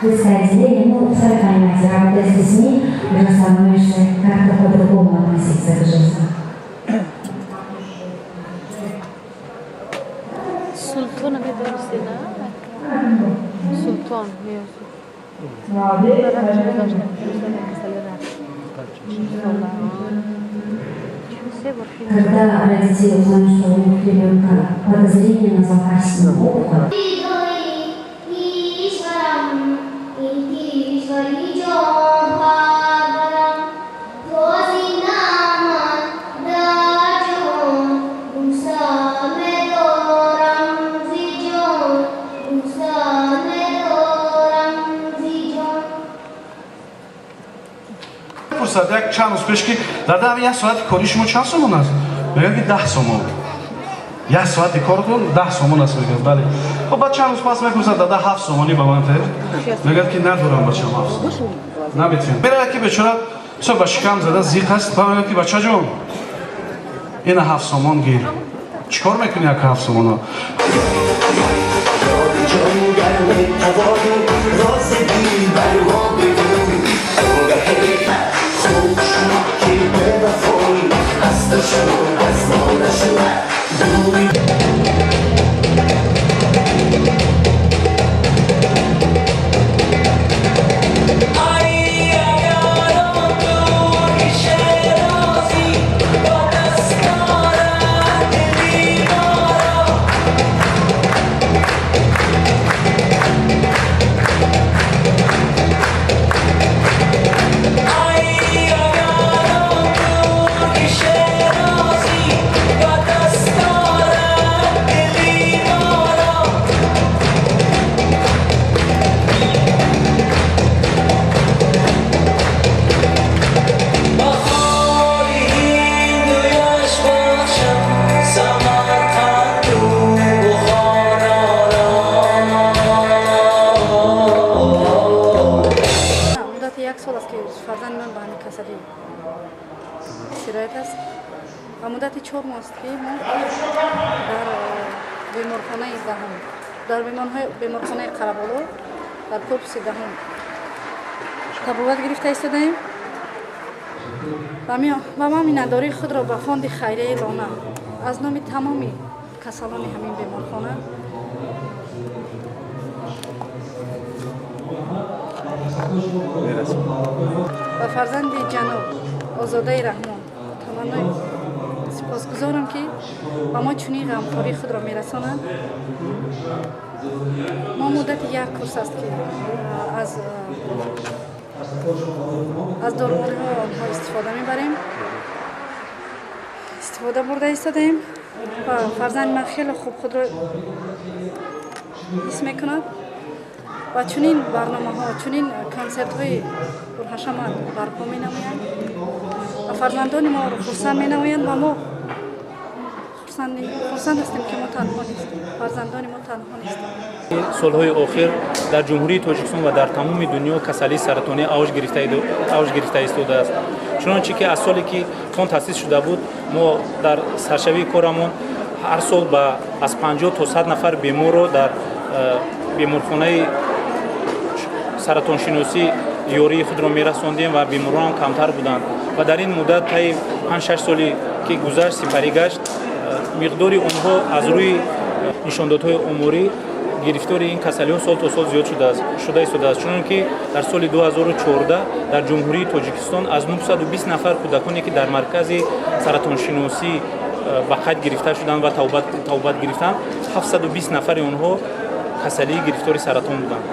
Детское отделение, ну, сами понимаете, работая с детьми, уже становишься как-то по-другому относиться к жизни. Султона медонисти, на? Султон меёзу. Когда родители узнают, что у них ребенка подозрение на злокачественную опухоль, Пурсад як чанд рӯз пеш, ки дар як соати кори шумо чанд сомон аст? Мегӯяд, ки 10 сомон. Як соати коротон 10 сомон аст? Мегӯяд, бале. Хоб, баъд чанд рӯз пас мепурсад: дада, 7 сомонӣ ба ман те? Мегӯяд, ки надорам, бачам, 7 сомон наметиҳам. Меравад, ки бечора бисёр ба шикам зада, зиқ аст, ба мегӯяд, ки бачаҷон, ина 7 сомон гир, чӣ кор мекунӣ як 7 сомоно? Муддати як сол аст, ки фарзанди ман ба ҳамин касалӣ сироят аст ва муддати 4 моҳ аст, ки мо дар беморхонаи даҳум, дар беморхонаи Қараболо, дар корпуси даҳум табобат гирифта истодаем. Ва ман миннатдории худро ба фонди хайрияи Лона аз номи тамоми касалони ҳамин беморхона ба фарзанди ҷаноб Озодаи Раҳмон таманнои сипосгузорам, ки ба мо чунин ғамхории худро мерасонанд. Мо муддати як курс аст, ки аз дорувориҳо онҳо истифода мебарем, истифода бурда истодаем ва фарзанди ман хеле хуб худро ҳис мекунад ва чунин барномаҳо, чунин консертҳои пурҳашамат барпо менамоянд ва фарзандони моро хурсанд менамоянд. Ва мо хурсанд ҳастем, ки мо танҳо нестем, фарзандони мо танҳо нестанд. Солҳои охир дар Ҷумҳурии Тоҷикистон ва дар тамоми дунё касалии саратонӣ авҷ гирифта истодааст. Чунончи ки аз соле ки фонд таъсис шуда буд, мо дар саршавии корамон ҳар сол ба аз 50 то 100 нафар беморро дар беморхонаи саратоншиносӣ ёрии худро мерасондем ва беморонам камтар буданд. Ва дар ин муддат, таи 5-6 соли ки гузашт, сипарӣ гашт, миқдори онҳо аз рӯи нишондодҳои оморӣ гирифтори ин касалиҳо сол то сол зиёд шуда истодааст. Чунон ки дар соли 2014 дар Ҷумҳурии Тоҷикистон аз 920 нафар кӯдаконе, ки дар маркази саратоншиносӣ ба қайд гирифта шуданд ва табобат гирифтанд, 720 нафари онҳо касалии гирифтори саратон буданд.